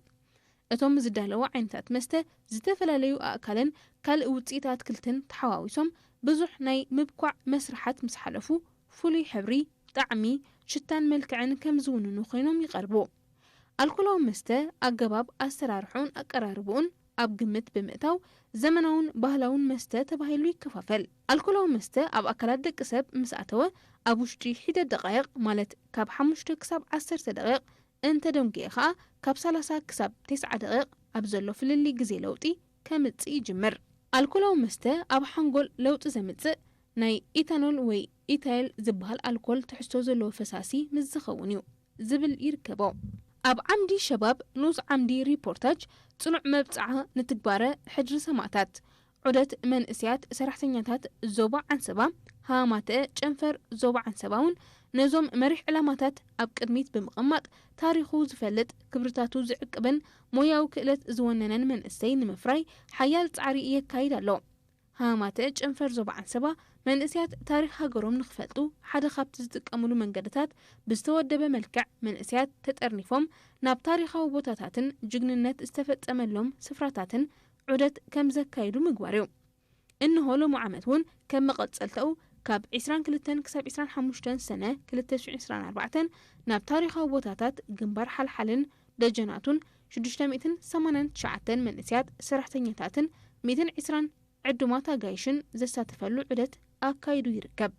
እቶም ዝዳለዉ ዓይነታት መስተ ዝተፈላለዩ ኣእካልን ካልእ ውፅኢት ኣትክልትን ተሓዋዊሶም ብዙሕ ናይ ምብኳዕ መስርሓት ምስ ሓለፉ ፍሉይ ሕብሪ፣ ጣዕሚ፣ ሽታን መልክዕን ከም ዝውንኑ ኮይኖም ይቐርቡ። ኣልኮላዊ መስተ ኣገባብ ኣሰራርሕኡን ኣቀራርብኡን ኣብ ግምት ብምእታው ዘመናውን ባህላውን መስተ ተባሂሉ ይከፋፈል። ኣልኮላዊ መስተ ኣብ ኣካላት ደቂ ሰብ ምስ ኣተወ ኣብ ውሽጢ ሒደት ደቃይቕ ማለት ካብ ሓሙሽተ ክሳብ ዓሰርተ ደቂቕ እንተ ደንጉየ ኸኣ ካብ ሰላሳ ክሳብ ተስዓ ደቂቕ ኣብ ዘሎ ፍልልይ ግዜ ለውጢ ከምጽእ ይጅምር። ኣልኮላዊ መስተ ኣብ ሓንጎል ለውጢ ዘምጽእ ናይ ኢታኖል ወይ ኢታይል ዝበሃል ኣልኮል ትሕዝቶ ዘለዎ ፈሳሲ ምስ ዝኸውን እዩ ዝብል ይርከቦ። ኣብ ዓምዲ ሸባብ ንኡስ ዓምዲ ሪፖርታጅ ጽኑዕ መብጽዓ ንትግባረ ሕድሪ ሰማእታት ዑደት መንእሰያት ሰራሕተኛታት ዞባ ዓንሰባ ሃማተ ጨንፈር ዞባ ዓንሰባ እውን ነዞም መሪሕ ዕላማታት ኣብ ቅድሚት ብምቕማጥ ታሪኹ ዝፈልጥ ክብርታቱ ዝዕቅብን ሞያዊ ክእለት ዝወነነን መንእሰይ ንምፍራይ ሓያል ጻዕሪ የካይድ ኣሎ። ሃማተ ጨንፈር ዞባ ዓንሰባ መንእሰያት ታሪኽ ሃገሮም ንክፈልጡ ሓደ ካብቲ ዝጥቀምሉ መንገድታት ብዝተወደበ መልክዕ መንእሰያት ተጠርኒፎም ናብ ታሪኻዊ ቦታታትን ጅግንነት ዝተፈጸመሎም ስፍራታትን ዑደት ከም ዘካይዱ ምግባር እዩ። እንሆ ሎሚ ዓመት እውን ከም መቐጸልታኡ ካብ ዕስራን ክልተን ክሳብ ዕስራን ሓሙሽተን ሰነ ክልተ ሽሕን ዕስራን ኣርባዕተን ናብ ታሪኻዊ ቦታታት ግንባር ሓልሓልን ደጀናቱን ሽዱሽተ ሚእትን ሰማንያን ትሽዓተን መንእሰያት ሰራሕተኛታትን ሚእትን ዕስራን ዕዱማት ኣጋይሽን ዘሳተፈሉ ዑደት ኣካይዱ ይርከብ።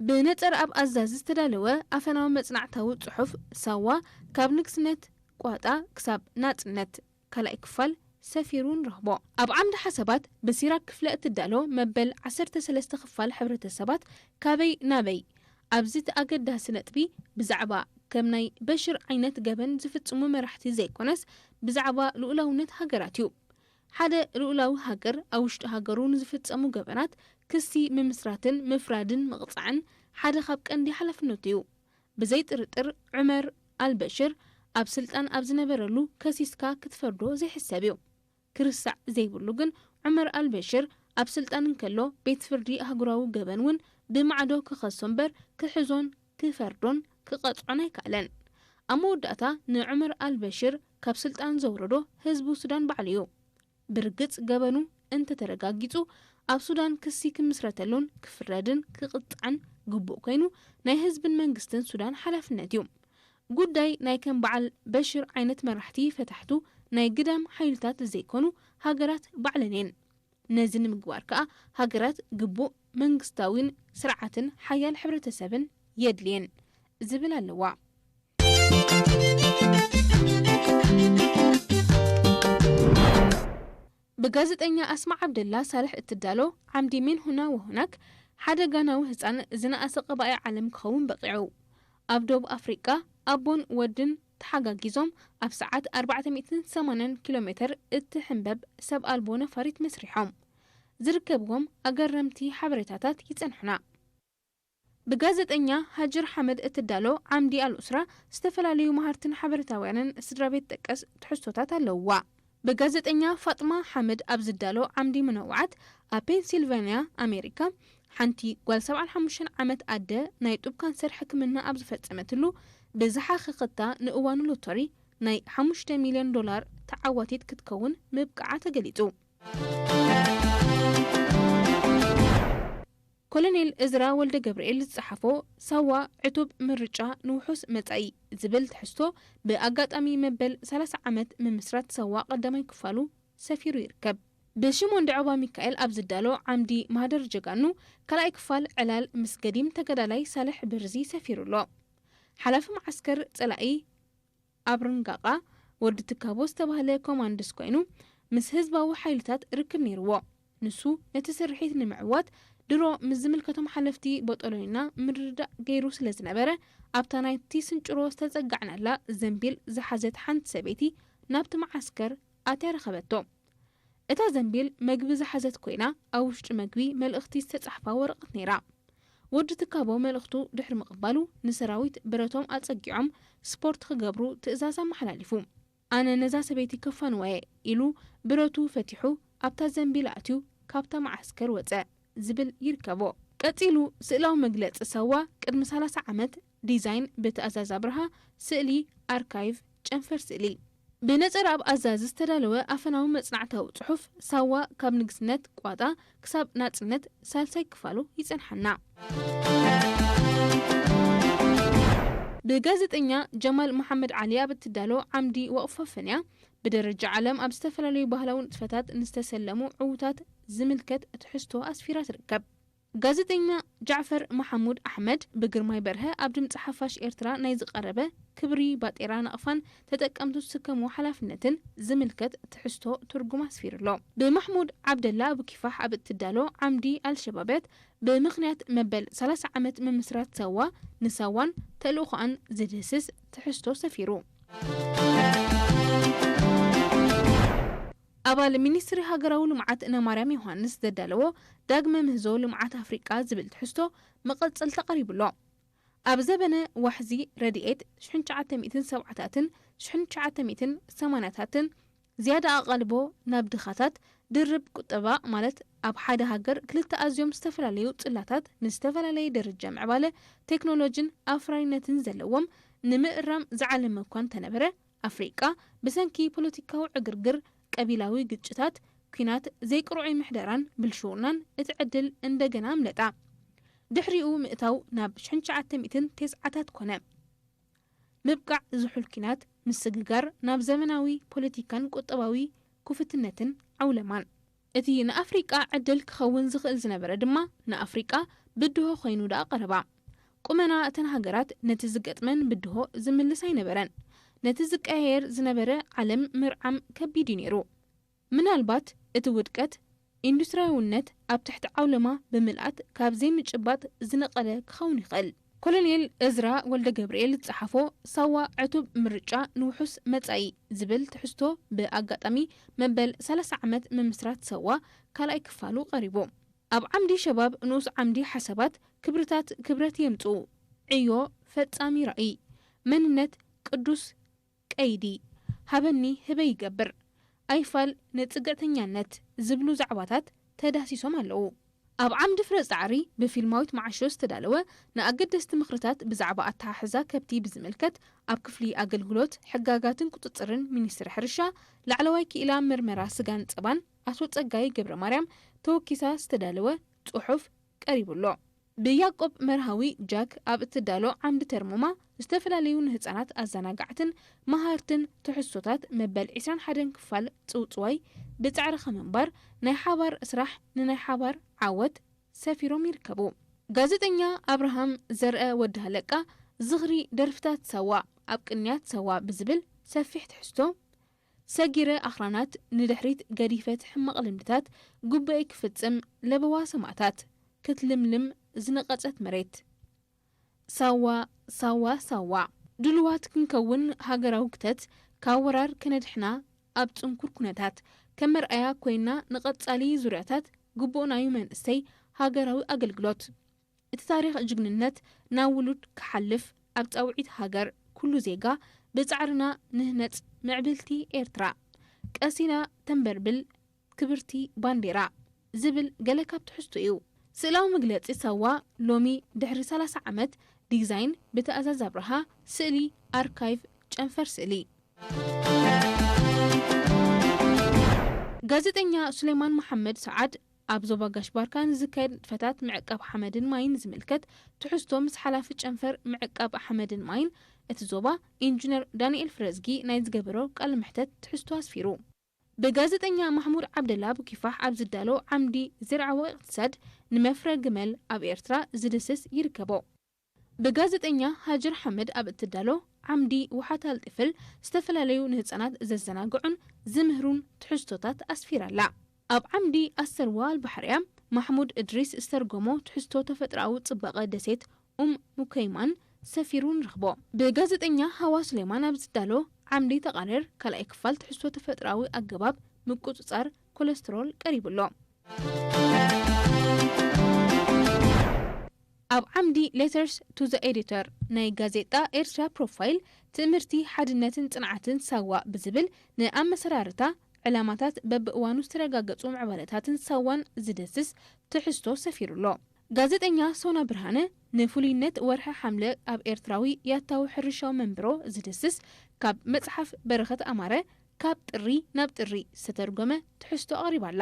ብነጸር ኣብ ኣዛዚ ዝተዳለወ ኣፈናዊ መጽናዕታዊ ጽሑፍ ሳዋ ካብ ንግስነት ቋጣ ክሳብ ናጽነት ካልኣይ ክፋል ሰፊሩ ንረኽቦ። ኣብ ዓምዲ ሓሳባት ብሲራክ ክፍለ እትዳሎ መበል ዓሰርተ ሰለስተ ክፋል ሕብረተሰባት ካበይ ናበይ ኣብዚ እቲ ኣገዳሲ ነጥቢ ብዛዕባ ከም ናይ በሽር ዓይነት ገበን ዝፍጽሙ መራሕቲ ዘይኮነስ ብዛዕባ ልኡላውነት ሃገራት እዩ። ሓደ ልኡላዊ ሃገር ኣብ ውሽጢ ሃገሩ ንዝፍጸሙ ገበናት ክሲ ምምስራትን ምፍራድን ምቕጻዕን ሓደ ካብ ቀንዲ ሓላፍነቱ እዩ። ብዘይ ጥርጥር ዑመር ኣልበሽር ኣብ ስልጣን ኣብ ዝነበረሉ ከሲስካ ክትፈርዶ ዘይሕሰብ እዩ። ክርሳዕ ዘይብሉ ግን ዑመር ኣልበሽር ኣብ ስልጣን እንከሎ ቤት ፍርዲ ኣህጉራዊ ገበን እውን ብማዕዶ ክኸሶ እምበር ክሕዞን ክፈርዶን ክቐጽዖን ኣይከኣለን። ኣብ መወዳእታ ንዑመር ኣልበሽር ካብ ስልጣን ዘውረዶ ህዝቡ ሱዳን ባዕሉ እዩ። ብርግጽ ገበኑ እንተተረጋጊጹ ኣብ ሱዳን ክሲ ክምስረተሉን ክፍረድን ክቕጻዕን ግቡእ ኮይኑ ናይ ህዝብን መንግስትን ሱዳን ሓላፍነት እዩ። ጉዳይ ናይ ከም በዓል በሽር ዓይነት መራሕቲ ፈታሕቱ ናይ ግዳም ሓይልታት ዘይኮኑ ሃገራት ባዕለን እየን። ነዚ ንምግባር ከኣ ሃገራት ግቡእ መንግስታዊን ስርዓትን ሓያል ሕብረተሰብን የድልየን ዝብል ኣለዋ። ብጋዜጠኛ ኣስማ ዓብደላ ሳልሕ እትዳሎ ዓምዲ ሜን ሁና ወሁናክ ሓደ ጋናዊ ህጻን ዝነኣሰ ቀባኢ ዓለም ክኸውን በቒዑ። ኣብ ደቡብ ኣፍሪቃ ኣቦን ወድን ተሓጋጊዞም ኣብ ሰዓት ኣርባዕተ ሚእትን ሰማንያን ኪሎ ሜተር እትሕንበብ ሰብ ኣልቦ ነፋሪት መስሪሖም። ዝርከብዎም ኣገረምቲ ሓበሬታታት ይጸንሑና። ብጋዜጠኛ ሃጅር ሓመድ እትዳሎ ዓምዲ ኣልኡስራ ዝተፈላለዩ መሃርትን ሓበሬታውያንን ስድራ ቤት ጠቀስ ትሕዝቶታት ኣለውዋ። ብጋዜጠኛ ፋጥማ ሓመድ ኣብ ዝዳሎ ዓምዲ መነውዓት ኣብ ፔንሲልቫንያ ኣሜሪካ ሓንቲ ጓል ሰብዓን ሓሙሽተን ዓመት ኣደ ናይ ጡብ ካንሰር ሕክምና ኣብ ዝፈጸመትሉ ብዝሓኸኸታ ንእዋኑ ሎቶሪ ናይ ሓሙሽተ ሚልዮን ዶላር ተዓዋቲት ክትከውን ምብቃዓ ተገሊጹ። ኮሎኔል እዝራ ወልደ ገብርኤል ዝጸሓፎ ሳዋ ዕቱብ ምርጫ ንውሑስ መጻኢ ዝብል ትሕዝቶ ብኣጋጣሚ መበል ሰላሳ ዓመት ምምስራት ሳዋ ቀዳማይ ክፋሉ ሰፊሩ ይርከብ። ብሽሞን ደዖባ ሚካኤል ኣብ ዝዳሎ ዓምዲ ማህደር ጀጋኑ ካልኣይ ክፋል ዕላል ምስ ገዲም ተጋዳላይ ሳልሕ ብርዚ ሰፊሩ ኣሎ። ሓላፊ መዓስከር ጸላኢ ኣብርንጋቓ ወዲ ትካቦ ዝተባህለ ኮማንድስ ኮይኑ ምስ ህዝባዊ ሓይልታት ርክብ ነይርዎ። ንሱ ነቲ ስርሒት ንምዕዋት ድሮ ምስ ዝምልከቶም ሓለፍቲ ቦጦሎኒና ምርድዳእ ገይሩ ስለ ዝነበረ፣ ኣብታ ናይቲ ስንጭሮ ዝተጸጋዕናላ ዘንቢል ዝሓዘት ሓንቲ ሰበይቲ ናብቲ መዓስከር ኣትያ ረኸበቶ። እታ ዘንቢል መግቢ ዝሓዘት ኮይና፣ ኣብ ውሽጢ መግቢ መልእኽቲ ዝተጻሕፋ ወረቐት ነይራ። ወዲ ትካቦ መልእኽቱ ድሕሪ ምቕባሉ፣ ንሰራዊት ብረቶም ኣጸጊዖም ስፖርት ክገብሩ ትእዛዝ ኣመሓላሊፉ። "ኣነ ነዛ ሰበይቲ ከፋንዋየ" ኢሉ ብረቱ ፈቲሑ ኣብታ ዘንቢል ኣትዩ ካብታ መዓስከር ወጸ ዝብል ይርከቦ። ቀጺሉ ስእላዊ መግለጺ ሳዋ ቅድሚ ሰላሳ ዓመት ዲዛይን ብትእዛዝ ኣብርሃ፣ ስእሊ ኣርካይቭ ጨንፈር ስእሊ። ብነጸር ኣብ ኣዛዚ ዝተዳለወ ኣፈናዊ መጽናዕታዊ ጽሑፍ ሳዋ ካብ ንግስነት ቋጣ ክሳብ ናጽነት ሳልሳይ ክፋሉ ይጸንሓና። ብጋዜጠኛ ጀማል መሓመድ ዓሊ ኣብ እትዳሎ ዓምዲ ወቕፎ ፈንያ፣ ብደረጃ ዓለም ኣብ ዝተፈላለዩ ባህላዊ ንጥፈታት ንዝተሰለሙ ዕዉታት ዝምልከት ትሕዝቶ ኣስፊራ ትርከብ። ጋዜጠኛ ጃዕፈር መሓሙድ ኣሕመድ ብግርማይ በርሀ ኣብ ድምፂ ሓፋሽ ኤርትራ ናይ ዝቐረበ ክብሪ ባጤራ ናቕፋን ተጠቀምቱ ዝስከምዎ ሓላፍነትን ዝምልከት ትሕዝቶ ትርጉም ኣስፊሩ ኣሎ። ብማሕሙድ ዓብደላ ኣቡ ኪፋሕ ኣብ እትዳሎ ዓምዲ ኣልሸባብያት ብምኽንያት መበል ሰላሳ ዓመት ምምስራት ሳዋ ንሳዋን ተልእኾኣን ዝድህስስ ትሕዝቶ ሰፊሩ። ኣባል ሚኒስትሪ ሃገራዊ ልምዓት እነማርያም ዮሃንስ ዘዳለዎ ዳግመ ምህዞ ልምዓት ኣፍሪቃ ዝብል ትሕዝቶ መቐጸልታ ቀሪቡ ኣሎ። ኣብ ዘበነ ዋሕዚ ረድኤት ሽሕን ትሽዓተ ሚእትን ሰብዓታትን ሽሕን ትሽዓተ ሚእትን ሰማንያታትን ዝያዳ ኣቓልቦ ናብ ድኻታት ድርብ ቁጠባ፣ ማለት ኣብ ሓደ ሃገር ክልተ ኣዝዮም ዝተፈላለዩ ጽላታት ንዝተፈላለየ ደረጃ ምዕባለ ቴክኖሎጂን ኣፍራይነትን ዘለዎም ንምእራም ዝዓለመ እኳ እንተነበረ፣ ኣፍሪቃ ብሰንኪ ፖለቲካዊ ዕግርግር፣ ቀቢላዊ ግጭታት፣ ኲናት፣ ዘይቅርዑይ ምሕደራን ብልሽውናን እቲ ዕድል እንደገና ኣምለጣ። ድሕሪኡ ምእታው ናብ ሽሕን ትሽዓተ ሚእትን ተስዓታት ኮነ። ምብቃዕ ዝሑል ኲናት፣ ምስግጋር ናብ ዘመናዊ ፖለቲካን ቁጠባዊ ክፉትነትን ዓውለማን። እቲ ንኣፍሪቃ ዕድል ክኸውን ዝኽእል ዝነበረ ድማ ንኣፍሪቃ ብድሆ ኮይኑ ደኣ ቀረባ። ቁመና እተን ሃገራት ነቲ ዝገጥመን ብድሆ ዝምልስ ኣይነበረን። ነቲ ዝቀያየር ዝነበረ ዓለም ምርዓም ከቢድ እዩ ነይሩ። ምናልባት እቲ ውድቀት ኢንዱስትርያውነት ኣብ ትሕቲ ዓውለማ ብምልኣት ካብ ዘይምጭባጥ ዝነቐለ ክኸውን ይኽእል። ኮሎኔል እዝራ ወልደ ገብርኤል ዝጸሓፎ ሳዋ ዕቱብ ምርጫ ንውሑስ መጻኢ ዝብል ትሕዝቶ ብኣጋጣሚ መበል ሰላሳ ዓመት ምምስራት ሳዋ ካልኣይ ክፋሉ ቀሪቡ። ኣብ ዓምዲ ሸባብ ንኡስ ዓምዲ ሓሳባት ክብርታት ክብረት የምጽኡ። ዕዮ ፈጻሚ ራእይ፣ መንነት ቅዱስ ቀይዲ፣ ሃበኒ ህበይ ይገብር፣ ኣይፋል ንጽግዕተኛነት ዝብሉ ዛዕባታት ተዳህሲሶም ኣለዉ። ኣብ ዓምዲ ፍረ ጻዕሪ ብፊልማዊት መዓሾ ዝተዳለወ ንኣገደስቲ ምኽርታት ብዛዕባ ኣተሓሕዛ ከብቲ ብዝምልከት ኣብ ክፍሊ ኣገልግሎት ሕጋጋትን ቁጽጽርን ሚኒስትሪ ሕርሻ ላዕለዋይ ክኢላ ምርመራ ስጋን ጸባን ኣቶ ጸጋይ ገብረ ማርያም ተወኪሳ ዝተዳለወ ጽሑፍ ቀሪቡ ኣሎ። ብያቆብ መርሃዊ ጃክ ኣብ እትዳሎ ዓምዲ ተርሞማ ዝተፈላለዩ ንህጻናት ኣዘናጋዕትን መሃርትን ትሕዝቶታት መበል ዕስራን ሓደን ክፋል ጽውጽዋይ ብጻዕርኻ ምንባር ናይ ሓባር ስራሕ ንናይ ሓባር ዓወት ሰፊሮም ይርከቡ። ጋዜጠኛ ኣብርሃም ዘርአ ወዲ ሃለቃ ዝኽሪ ደርፍታት ሳዋ ኣብ ቅንያት ሳዋ ብዝብል ሰፊሕ ትሕዝቶ፣ ሰጊረ ኣኽራናት ንድሕሪት ገዲፈት ሕማቕ ልምድታት ጉባኤ ክፍጽም ለበዋ ሰማእታት ክትልምልም ዝነቐጸት መሬት። ሳዋ፣ ሳዋ፣ ሳዋ። ድሉዋት ክንከውን ሃገራዊ ክተት ካብ ወራር ከነድሕና ኣብ ጽንኩር ኩነታት ከም መርኣያ ኮይና ንቐጻሊ ዙርያታት ግቡእናዩ መንእሰይ ሃገራዊ ኣገልግሎት። እቲ ታሪኽ ጅግንነት ናብ ውሉድ ክሓልፍ ኣብ ጻውዒት ሃገር ኩሉ ዜጋ ብጻዕርና ንህነጽ ምዕብልቲ ኤርትራ። ቀሲና ተንበርብል ክብርቲ ባንዴራ ዝብል ገለ ካብ ትሕዝቶ እዩ። ስእላዊ መግለጺ ሳዋ ሎሚ ድሕሪ ሰላሳ ዓመት ዲዛይን ብትእዛዝ ኣብርሃ ስእሊ ኣርካይቭ ጨንፈር ስእሊ። ጋዜጠኛ ሱሌማን መሓመድ ሰዓድ ኣብ ዞባ ጋሽ ባርካ ንዝካየድ ንጥፈታት ምዕቃብ ሓመድን ማይን ዝምልከት ትሕዝቶ ምስ ሓላፊ ጨንፈር ምዕቃብ ሓመድን ማይን እቲ ዞባ ኢንጂነር ዳንኤል ፍረዝጊ ናይ ዝገበሮ ቃለ መሕተት ትሕዝቶ ኣስፊሩ። ብጋዜጠኛ ማሕሙድ ዓብደላ ቡኪፋሕ ኣብ ዝዳሎ ዓምዲ ዝርዓዊ እቅትሳድ ንመፍረ ግመል ኣብ ኤርትራ ዝድስስ ይርከቦ። ብጋዜጠኛ ሃጅር ሓመድ ኣብ እትዳሎ ዓምዲ ውሓት ኣልጢፍል ዝተፈላለዩ ንህጻናት ዘዘናግዑን ዝምህሩን ትሕዝቶታት ኣስፊራላ። ኣብ ዓምዲ ኣሰርዋ ኣልባሕርያ ማሕሙድ እድሪስ ዝተርጎሞ ትሕዝቶ ተፈጥሮኣዊ ጽባቐ ደሴት ኡም ሙከይማን ሰፊሩ ንረኽቦ። ብጋዜጠኛ ሃዋ ሱሌማን ኣብ ዝዳሎ ዓምዲ ተቓረር ካልኣይ ክፋል ትሕዝቶ ተፈጥሮኣዊ ኣገባብ ምቁጽጻር ኮለስትሮል ቀሪቡ ኣሎ። ኣብ ዓምዲ Letters to the Editor ናይ ጋዜጣ ኤርትራ ፕሮፋይል ትእምርቲ ሓድነትን ጽንዓትን ሳዋ ብዝብል ንኣመሰራርታ ዕላማታት በብእዋኑ ዝተረጋገጹ ምዕባለታትን ሳዋን ዝድስስ ትሕዝቶ ሰፊሩ ኣሎ። ጋዜጠኛ ሶና ብርሃነ ንፍሉይነት ወርሒ ሓምለ ኣብ ኤርትራዊ ያታዊ ሕርሻዊ መንብሮ ዝድስስ ካብ መጽሓፍ በረኸት ኣማረ ካብ ጥሪ ናብ ጥሪ ዝተተርጎመ ትሕዝቶ ኣቕሪባ ኣላ።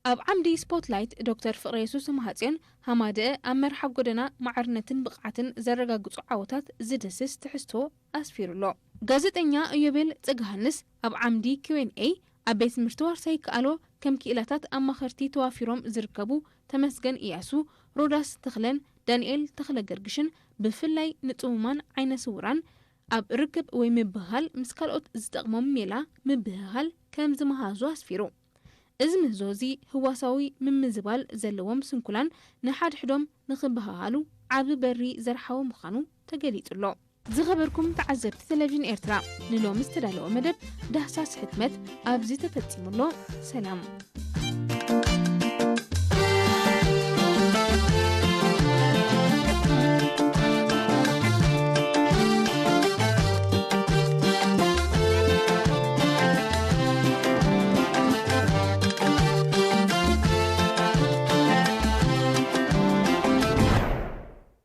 ኣብ ዓምዲ ስፖትላይት ዶክተር ፍቕረ የሱስ ማሃጽዮን ሃማደአ ኣብ መርሓ ጎደና ማዕርነትን ብቕዓትን ዘረጋግጹ ዓወታት ዝድስስ ትሕዝቶ ኣስፊሩ ኣሎ። ጋዜጠኛ ኢዮቤል ጸጋሃንስ ኣብ ዓምዲ ኪው ኤን ኤ ኣብ ቤት ትምህርቲ ዋርሳይ ይከኣሎ ከም ክኢላታት ኣማኸርቲ ተዋፊሮም ዝርከቡ ተመስገን እያሱ፣ ሮዳስ ተኽለን ዳንኤል ተኽለ ገርግሽን ብፍላይ ንጽሙማን ዓይነ ስውራን ኣብ ርክብ ወይ ምብህሃል ምስ ካልኦት ዝጠቕሞም ሜላ ምብህሃል ከም ዝመሃዙ ኣስፊሩ። እዚ ምህዞ እዚ ህዋሳዊ ምምዝባል ዘለዎም ስንኩላን ንሓድሕዶም ንኽበሃሃሉ ዓቢ በሪ ዘርሓወ ምዃኑ ተገሊጹ ኣሎ። ዝኸበርኩም ተዓዘብቲ ቴሌቪዥን ኤርትራ፣ ንሎሚ ዝተዳለወ መደብ ዳህሳስ ሕትመት ኣብዚ ተፈጺሙ ኣሎ። ሰላም።